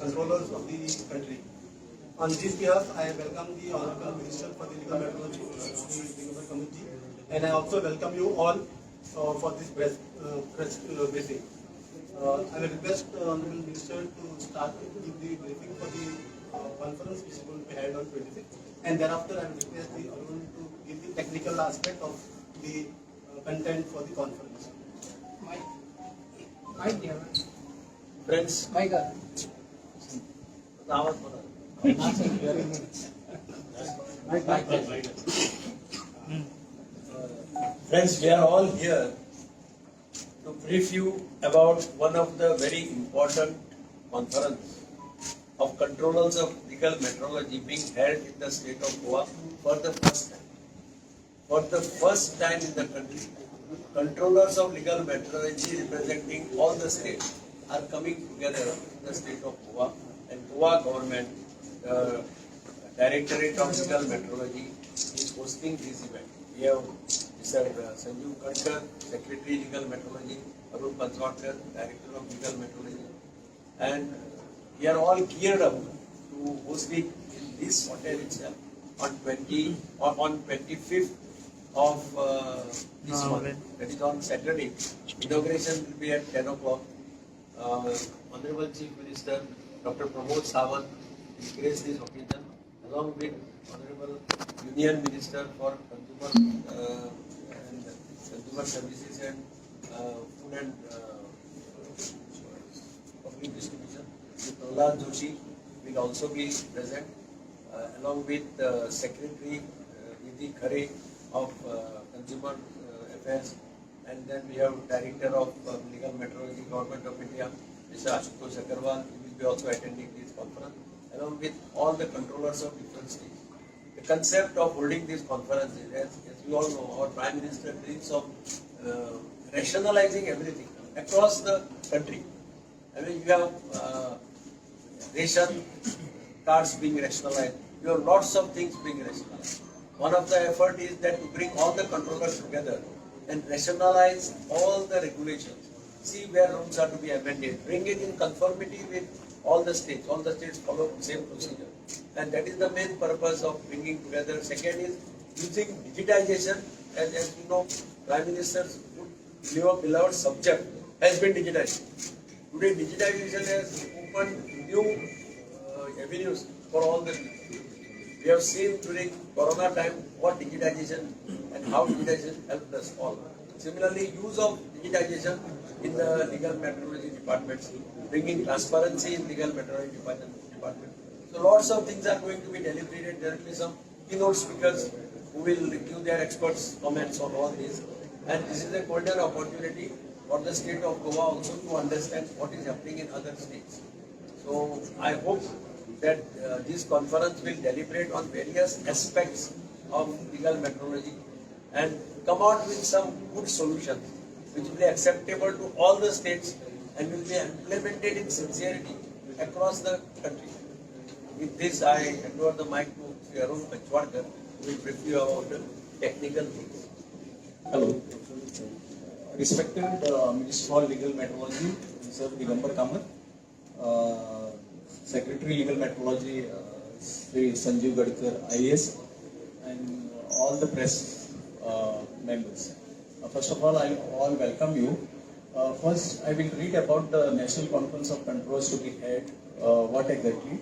controllers of the country. On this behalf, I welcome the Honorable Minister for the Legal Metrology, Shri Digambar Kamath ji, and I also welcome you all for this press briefing. I will request Honorable Minister to start to give the briefing for the conference which is going to be held on 26th, and thereafter I will request the Arun to give the technical aspect of the content for the conference. Mic घ्या. Friends, mic. आवाज बघा. Mic mic. Friends, we are all here to brief you about one of the very important conference of controllers of legal metrology being held in the state of Goa for the first time. For the first time in the country, controllers of legal metrology representing all the states are coming together in the state of Goa, and Goa government, the Directorate of Legal Metrology, is hosting this event. We have Mr. Sanjeev Gadkar, Secretary Legal Metrology, Arun Panchwadkar, Director of Legal Metrology, and we are all geared up to host it in this hotel itself on 20 or on 25th of this month. That is on Saturday. Inauguration will be at 10 o'clock. Honorable Chief Minister Dr. Pramod Sawant will grace this occasion along with Honorable Union Minister for Consumer and Consumer Services and Food and Public Distribution, Shri Prahlad Joshi will also be present along with Secretary Nidhi Khare of Consumer Affairs, and then we have Director of Legal Metrology, Government of India, Mr. Ashutosh Agarwal. He will be also attending this conference along with all the controllers of different states. The concept of holding this conference is, as you all know, our Prime Minister dreams of rationalizing everything across the country. I mean, you have ration cards being rationalized. You have lots of things being rationalized. One of the effort is that to bring all the controllers together and rationalize all the regulations. See where rules are to be amended. Bring it in conformity with all the states. All the states follow the same procedure. And that is the main purpose of bringing together. Second is using digitization. As you know, Prime Minister's beloved subject has been digitized. Today, digitization has opened new avenues for all the people. We have seen during Corona time what digitization and how digitization helped us all. Similarly, use of digitization in the legal metrology departments, bringing transparency in legal metrology department. So lots of things are going to be deliberated. There will be some keynote speakers who will give their experts comments on all this. And this is a golden opportunity for the state of Goa also to understand what is happening in other states. So I hope that this conference will deliberate on various aspects of legal metrology and come out with some good solutions which will be acceptable to all the states and will be implemented in sincerity across the country. With this, I hand over the mic to Sri Arun Panchwadkar, who will brief you about the technical things. Hello. Respected Minister for Legal Metrology, Sir Digambar Kamath, Secretary Legal Metrology, Sri Sanjeev Gadkar, IAS, and all the press members. First of all, I all welcome you. First, I will read about the National Conference of Controllers to be held. What exactly?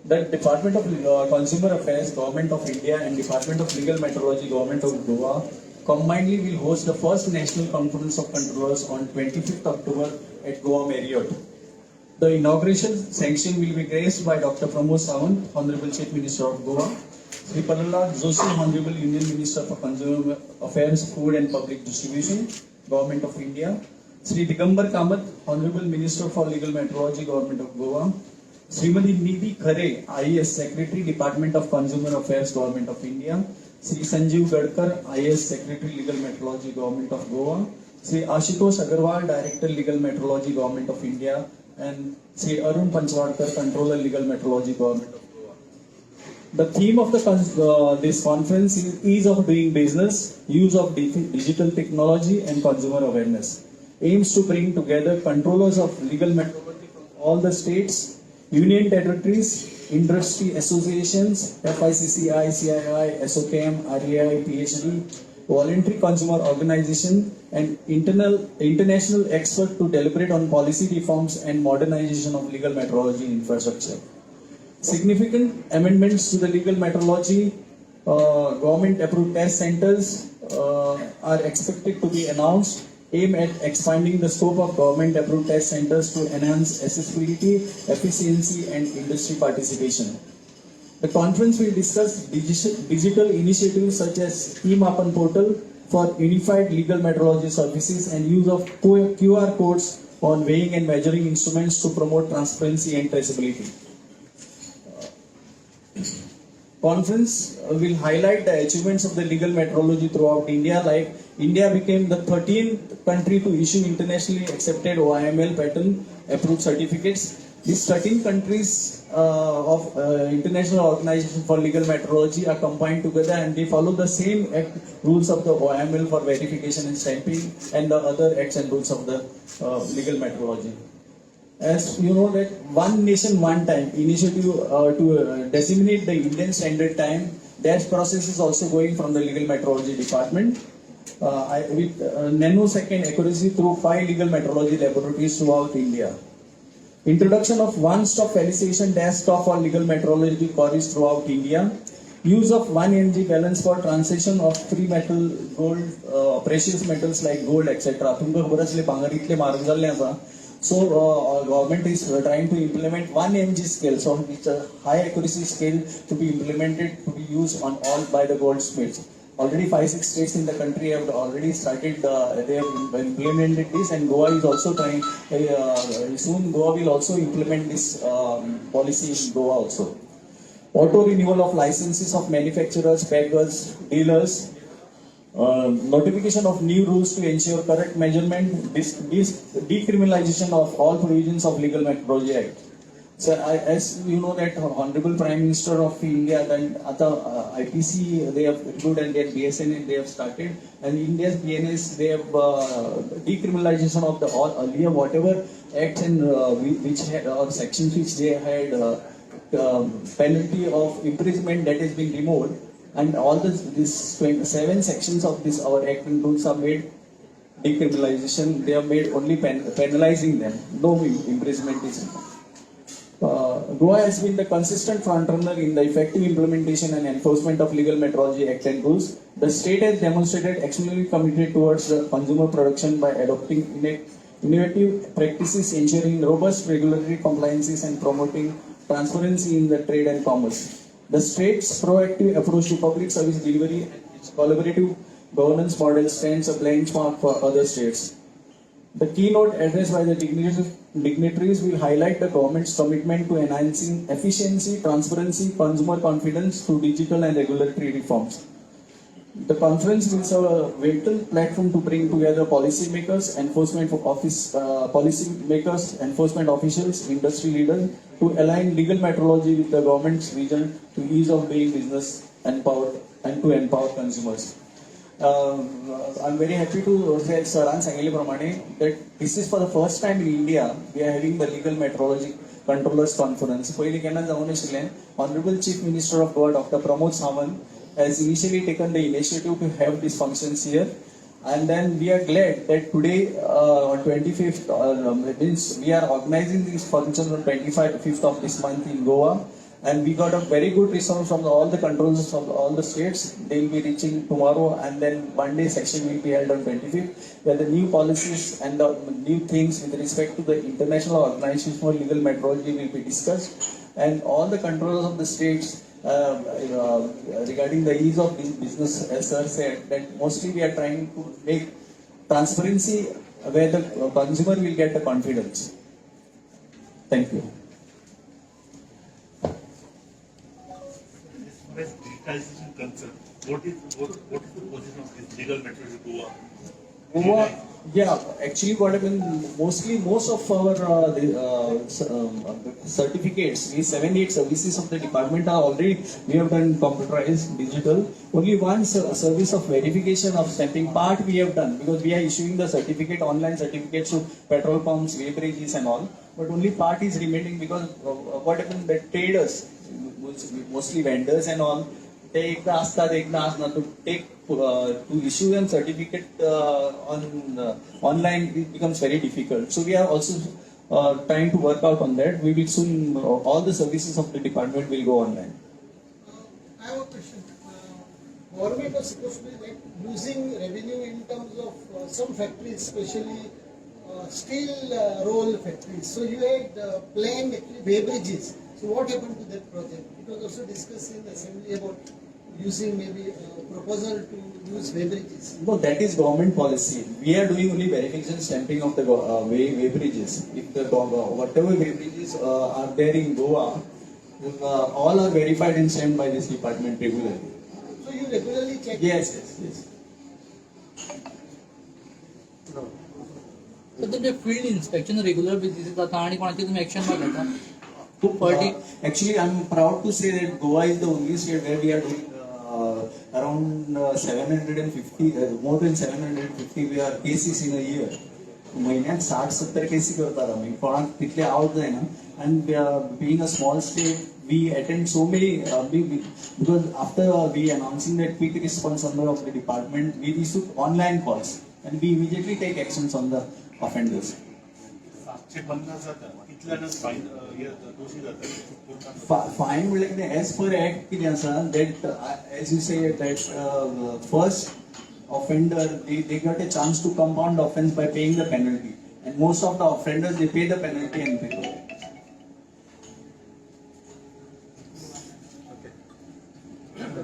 The Department of Consumer Affairs, Government of India, and Department of Legal Metrology, Government of Goa, combinedly will host the first National Conference of Controllers on 25th October at Goa Marriott. The inauguration sanction will be graced by Dr. Pramod Sawant, Honorable Chief Minister of Goa, Sri Prahlad Joshi, Honorable Union Minister for Consumer Affairs, Food and Public Distribution, Government of India, Sri Digambar Kamath, Honorable Minister for Legal Metrology, Government of Goa, Srimati Nidhi Khare, IAS Secretary, Department of Consumer Affairs, Government of India, Sri Sanjeev Gadkar, IAS Secretary, Legal Metrology, Government of Goa, Sri Ashutosh Agarwal, Director, Legal Metrology, Government of India, and Sri Arun Panchwadkar, Controller, Legal Metrology, Government of Goa. The theme of this conference is ease of doing business, use of digital technology, and consumer awareness. Aims to bring together controllers of legal metrology from all the states Union territories, industry associations, FICCI, CII, SOKM, REI, PhD, voluntary consumer organization, and international expert to deliberate on policy reforms and modernization of legal metrology infrastructure. Significant amendments to the legal metrology government approved test centers are expected to be announced, aim at expanding the scope of government approved test centers to enhance accessibility, efficiency, and industry participation. The conference will discuss digital initiatives such as e-Mapan portal for unified legal metrology services and use of QR codes on weighing and measuring instruments to promote transparency and traceability. Conference will highlight the achievements of the legal metrology throughout India, like India became the 13th country to issue internationally accepted OIML pattern approved certificates. These 13 countries of International Organization for Legal Metrology are combined together and they follow the same act, rules of the OIML for verification and stamping and the other acts and rules of the legal metrology. As you know that One Nation One Time initiative to disseminate the Indian Standard Time, that process is also going from the Legal Metrology Department. With nanosecond accuracy through 5 legal metrology laboratories throughout India. Introduction of one-stop facilitation desktop for legal metrology queries throughout India. Use of 1 mg balance for translation of free metal, gold, precious metals like gold, etc. तुमकां खबर आसलें भांगर इतलें म्हारग जाल्लें आसा. So government is trying to implement 1 mg scale, so it's a high accuracy scale to be implemented to be used on all by the goldsmiths. Already 5-6 states in the country have already started, they have implemented this, and Goa is also trying, soon Goa will also implement this policy in Goa also. Auto renewal of licenses of manufacturers, packers, dealers, notification of new rules to ensure correct measurement, decriminalization of all provisions of Legal Metrology Act. So, as you know that Honorable Prime Minister of India, then IPC they have reviewed and their BSN they have started, and India's BNS they have decriminalization of the all earlier whatever acts and which had or sections which they had penalty of imprisonment that has been removed. And all this 7 sections of this our act and rules are made decriminalization. They are made only penalizing them. No imprisonment is. Goa has been the consistent frontrunner in the effective implementation and enforcement of Legal Metrology Act and rules. The state has demonstrated extremely committed towards the consumer production by adopting innovative practices, ensuring robust regulatory compliances and promoting transparency in the trade and commerce. The state's proactive approach to public service delivery and its collaborative governance model stands a benchmark for other states. The keynote address by the dignitaries will highlight the government's commitment to enhancing efficiency, transparency, consumer confidence through digital and regulatory reforms. The conference will serve a vital platform to bring together policymakers, enforcement officials, industry leaders to align legal metrology with the government's vision to ease of doing business and to empower consumers. I'm very happy to say, Saran सांगितले प्रमाणे that this is for the first time in India we are having the Legal Metrology Controllers Conference. पयलीं केन्ना जावंक नाशिल्लें. Honorable Chief Minister of Goa, Dr. Pramod Sawant, has initially taken the initiative to have these functions here, and then we are glad that today on 25th, means we are organizing these functions on 25th of this month in Goa, and we got a very good response from all the controllers of all the states. They will be reaching tomorrow, and then one day session will be held on 25th, where the new policies and the new things with respect to the International Organization for Legal Metrology will be discussed, and all the controllers of the states regarding the ease of business, as sir said, that mostly we are trying to make transparency where the consumer will get the confidence. Thank you. As far as digitization concerned, what is the position of this legal metrology Goa? Goa, yeah, actually what happened, most of our certificates, we 7-8 services of the department are already, we have done computerized, digital. Only one service of verification of stamping part we have done, because we are issuing the certificate, online certificates to petrol pumps, weighbridges and all. But only part is remaining because what happened, that traders, mostly vendors and all, ते एकदा असतात एकदा आसना. To take to issue an certificate on online, it becomes very difficult. So we are also trying to work out on that. We will soon, all the services of the department will go online. I have a question. Government was supposed to be like losing revenue in terms of some factories, especially steel roll factories. So you had planned actually weighbridges. So what happened to that project? It was also discussed in the assembly about using maybe a proposal to use weighbridges. No, that is government policy. We are doing only verification stamping of the weighbridges. If the whatever weighbridges are there in Goa, all are verified and stamped by this department regularly. So you regularly check? Yes. तर तुमचे field inspection regular basis जाता आणि कोणाचे तुम्ही action घेता? Actually, I'm proud to say that Goa is the only state where we are doing around 750, more than 750 we are cases in a year. म्हयन्याक 60-70 केसी करतात आमी, कोणाक तितले आवट जायना. And being a small state, we attend so many, because after we announcing that quick response number of the department, we issue online calls and we immediately take actions on the offenders. 750 जाता, कितल्यानच fine दोशी जाता? Fine म्हणल्यार कितें, as per act कितें आसा that as you say that first offender, they got a chance to compound offense by paying the penalty, and most of the offenders, they pay the penalty and they go.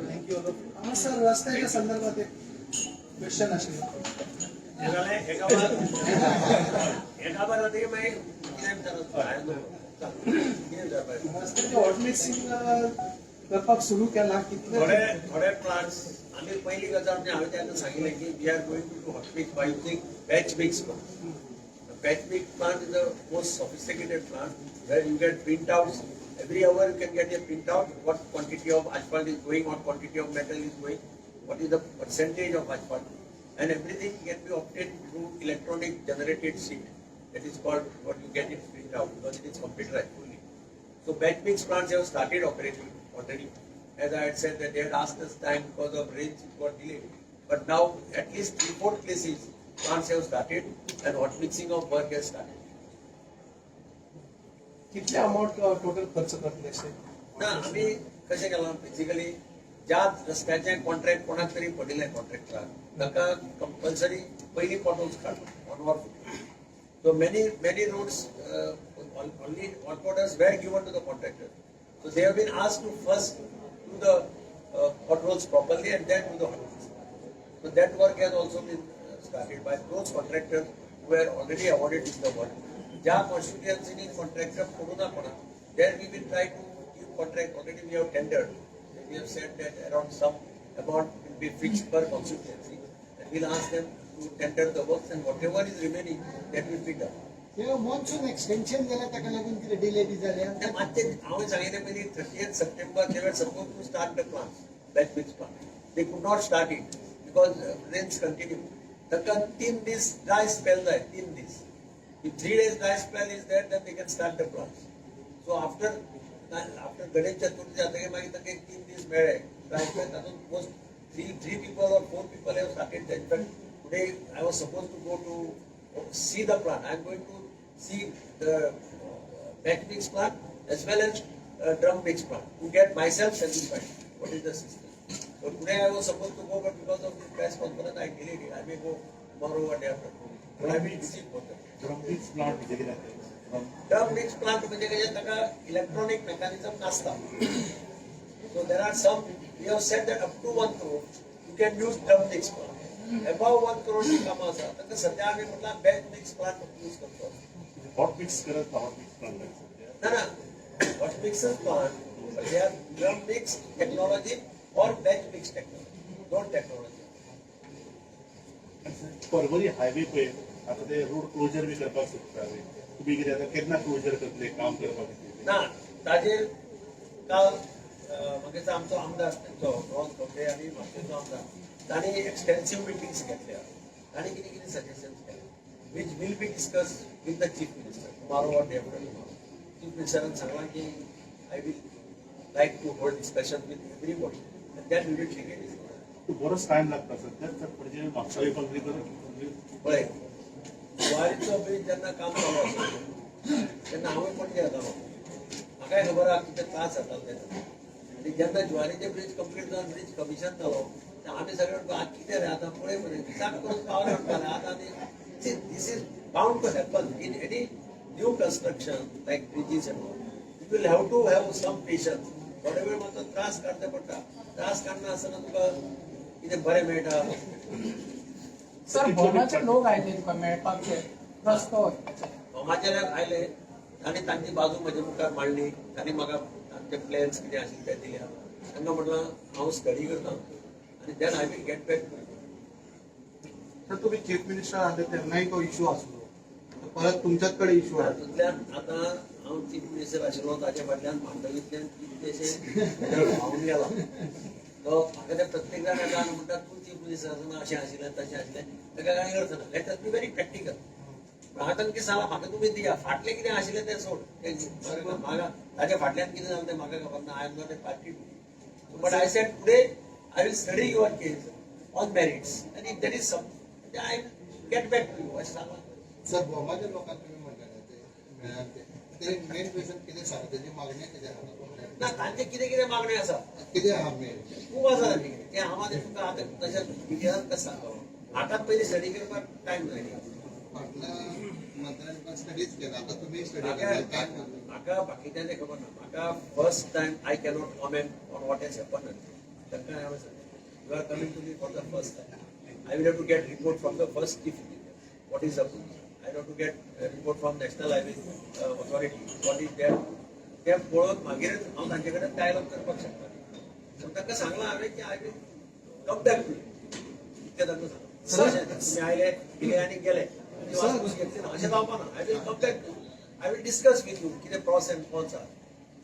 Thank you all of you. हांगा sir रस्त्याच्या संदर्भात एक question आशिल्लें. हें जालें एका bar, एका bar जातकीर मागीर कितें विचारप हांवें कितें विचारपाचें? रस्त्याचे हॉट मिक्सिंग करपाक सुरू केला कितले? थोडे थोडे प्लांट्स आमी पयली गजाल म्हणजे हांवें तेन्ना सांगिल्लें की we are going to do hot mix by using batch mix plant. Batch mix plant is the most sophisticated plant where you get print outs. Every hour you can get a print out what quantity of asphalt is going, what quantity of metal is going, what is the percentage of asphalt, and everything can be obtained through electronic generated sheet. That is called what you get it print out because it is computerized fully. So batch mix plants have started operating already. As I had said that they had asked us time, because of rains it got delayed. But now at least 3-4 places plants have started and hot mixing of work has started. कितले amount total खर्च करतले अशें? ना, आमी कशें केलां, basically ज्या रस्त्याचें contract कोणाक तरी पडिल्लें कॉन्ट्रॅक्टराक, ताका कंपल्सरी पयलीं पॉटहोल्स काडप on war. So many many roads only work orders were given to the contractor. So they have been asked to first do the potholes properly and then do the hot mix. So that work has also been started by those contractors who were already awarded with the work. ज्या कॉन्स्टिट्युएन्सीनी contractor पडूं ना कोणाक, there we will try to give contract. Already we have tendered. We have said that around some amount will be fixed per constituency and we'll ask them to tender the works, and whatever is remaining, that will be done. तेव्हा monsoon extension जाल्यार ताका लागून कितें delay बी जाल्या? ते मातशें हांवें सांगिल्लें पयलीं, 30 September they were supposed to start the plant, batch mix plant. They could not start it because rains continue. तांकां 3 दीस ड्राय स्पेल जाय, 3 दीस. If 3 days dry spell is there, then they can start the plants. So after Ganesh Chaturthi जातकीर मागीर तांकां एक 3 दीस मेळ्ळे ड्राय स्पेल, तातूंत most three people or four people have started. In fact, today I was supposed to go to see the plant. I am going to see the batch mix plant as well as drum mix plant to get myself satisfied what is the system. So today I was supposed to go, but because of this press conference, I delayed it. I may go tomorrow or day after. But I will visit both of them. Drum mix plant म्हणजे कितें drum? Drum mix plant म्हणजे कशें, ताका electronic mechanism नासता. So there are some, we have said that up to 1 crore you can use drum mix plant. Above 1 crore जी कामां आसा ताका सद्या आमी म्हटलां बॅच मिक्स प्लांट यूज करतो. हॉट मिक्स करत, हॉट मिक्स प्लांट सध्या? ना ना, hot mixer plant, but they are drum mix technology or batch mix technology, दोन technology. परवरी हायवे पळय आतां ते रोड क्लोजर बी करपाक सोदता तुमी कितें आतां केन्ना क्लोजर करतले काम करपाक? ना, ताजेर काल म्हाका आमचो आमदार तेंचो रोहन खंवटे आनी म्हापशेचो आमदार तांणी एक्सटेन्सीव मिटिंग्स घेतल्या. तांणी कितें कितें सजेशन्स केले which will be discuss with the chief minister tomorrow or day after tomorrow. Chief मिनिस्टरान सांगलां की I will like to hold discussion with everybody and then we will take it. बरोच टायम लागता सध्या तर पणजे म्हापसा येवपाक बी. पळय, जुवारीचो ब्रीज जेन्ना काम चालू आसलो तेन्ना हांवूय पणजे येतालो. म्हाकाय खबर आहा कितें त्रास जातालो तेन्ना. आनी जेन्ना जुवारीचे ब्रीज कंप्लीट जावन ब्रीज कमिशन जालो तेन्ना आमी सगळे म्हणटा, आतां कितें रे, आतां पळय मरे, साक करून पावले म्हणटाले. आतां आनी this is bound to happen in any new construction like bridges and all. You will have to have some patience. थोडे वेळ मातसो त्रास काडचे पडटा. त्रास काडना आसतना तुका कितें बरें मेळटा? सर, भोमाचे लोक आयले तुका मेळपाक, ते रस्तो. भोमाचे लोक आयले, तांणी तांची बाजू म्हजे मुखार मांडली. तांणी म्हाका तांचे प्लॅन्स कितें आशिल्ले ते दिल्या. तांकां म्हटलां हांव स्टडी करता आनी then I will get back to. Sir, तुम्ही चीफ मिनिस्टर आसले तेन्नाय तो इशू आसलो, परत तुमच्याच कडेन इशू आसा. तातूंतल्यान आतां हांव चीफ मिनिस्टर आशिल्लो ताच्या फाटल्यान मांडवींतल्यान कितलेशे व्हांवून गेला तो. म्हाका ते प्रत्येक जाण येता आनी म्हणटा, तूं चीफ मिनिस्टर आसतना अशें आशिल्लें, तशें आशिल्लें. ताका कांय अर्थ ना. Let us be very practical. पूण हांवें तांकां कितें सांगलां, म्हाका तुमी दिया, फाटलें कितें आशिल्लें तें सोड. तें म्हाका ताच्या फाटल्यान कितें जालें तें म्हाका खबर ना. I am not a party, but I said today I will study your case on merits and if there is some, I will get back to you, अशें सांगलां. सर, भोमाच्या लोकांक तुम्ही म्हणलेले ते मेळ्ळा ते ते मेन रिजन कितें सांगा, तेजी मागणी कितें आहा? ना, तांचे कितें कितें मागण्यो आसा. कितें आहा मेन? खूब आसा तांचे कितें तें. हांव आतां तुका आतां तशें डिटेलान कशें सांगतलो? म्हाकाच पयलीं स्टडी करपाक टायम जाय. फाटल्या मंत्र्यांनी पण स्टडीज केला, आता तुम्ही स्टडी म्हाका केला काय म्हणलं? म्हाका बाकीच्यांचें खबर ना. म्हाका first time I cannot comment on what has happen. तांकां हांवें सांगलें, you are coming to me for the first time. I will have to get report from the first chief engineer, what is the position. I have to get report from National Highway Authority, what is that. तें पळोवन मागीरच हांव तांचे कडेन dialogue करपाक शकता. So तांकां सांगलां हांवें की I will come back to. इतकें तांकां सांगलां. तशें तुमी आयले, दिले आनी गेले आनी वासपूस घेतली ना, अशें जावपा ना. I will come back to, I will discuss with you कितें प्रॉस एंड कॉन्स आहा.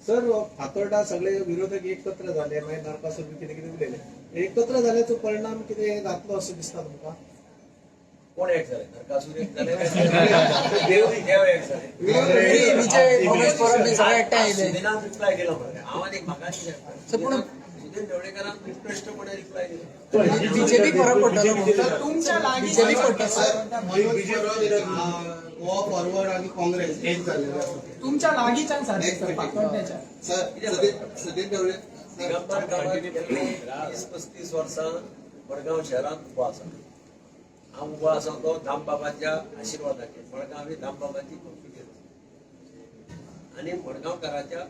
सर, फातोर्डा सगळे विरोधक एकत्र झाले, मागीर नरकासूर बी कितें कितें उलयले. एकत्र जाल्याचो परिणाम कितें जातलो असो दिसता तुमकां? कोण एक जाले? नरकासूर एक जाले काय देव देव एक जाले? विजय, उमेश परब बी सगळे एकठांय आयले. सुदिनान रिप्लाय दिलो मरे. हांव आनी म्हाका सर, पूण- सुदीन ढवळीकरान उत्कृश्टपणे रिप्लाय दिलो. बीजेपी फरक पडटलो. तुमच्या लागीं बीजेपी पडटलो. गोवा फॉरवर्ड आणि काँग्रेस एक झालेले आसा. तुमच्या लागींच्यान सारकें Next sir meeting. फातोड्ड्याच्या. Sir, Sudin Dhawale sir. Digambar Kamat गेल्ले 30-35 वर्सां मडगांव शहरांत उबो आसा. हांव उबो आसा तो दामबाबाच्या आशिर्वादाचेर. मडगांव ही दामबाबाची कॉन्स्टिट्युएन्सी आनी मडगांवकाराच्या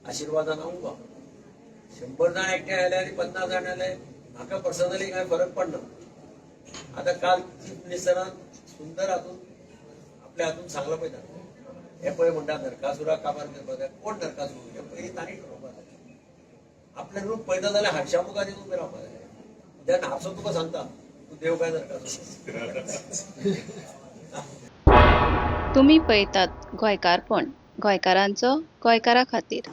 आशिर्वादान हांव उबो आहा. 100 जाण एकठांय आयले आनी 50 जाण आयले, म्हाका पर्सनली कांय फरक पडना. आतां काल चीफ मिनिस्टरान सुंदर हातून आपल्या हातून सांगलां पळय तांकां. हे पळय म्हणटा, नरकासुराक काबार करपाक जाय. कोण नरकासूर हे पयलीं तांणी ठरोवपाक जाय. आपलें रूप पळयता जाल्यार हारशा मुखार येवन उबें रावपाक जाय. तेन्ना हारसो तुका सांगता, तूं देव काय नरकासूर. तुमी पळयतात गोंयकारपण, गोंयकारांचो गोंयकारा खातीर.